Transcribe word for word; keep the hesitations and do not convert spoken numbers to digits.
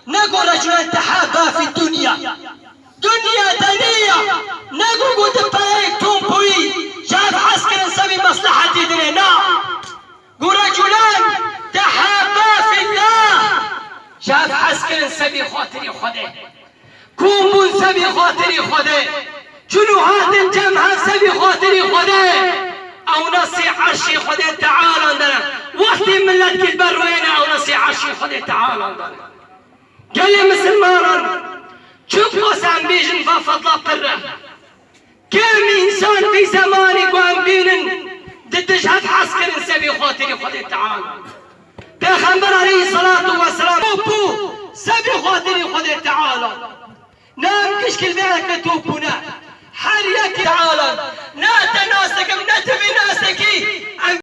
Nego reculen tehabba fi dunya. Dunya te niye. Nego gotin pereyek tom bûyî, ji hev hez kirin sebî meslehetî dinê. Na. Go reculen tehabba fillah. Ji hev hez kirin sebî xatirî Xwedê. Kom bûn sebî xatirî Xwedê. Çûn û hatin cem hev sebî xatirî Xwedê. Ew nesî erşî Xwedê Teala de ne. Wextî milet kî li ber rûyê ne, ew nesî erşî Xwedê Teala de ne. Gelê misilmanan, çi qas em bêjin va fedla pir e. Kêm însan vî zemanî ku em bînin, di dij hev hez kirin sebî xatirî Xwedê Teala. Pêxember aleyhisselatu vesselam top bû sebî xatirî Xwedê Teala. Ne em gişk li vê eke top bûne. Her yekî Teala. Ne te nas dikim, ne tu vî nas dikî. Em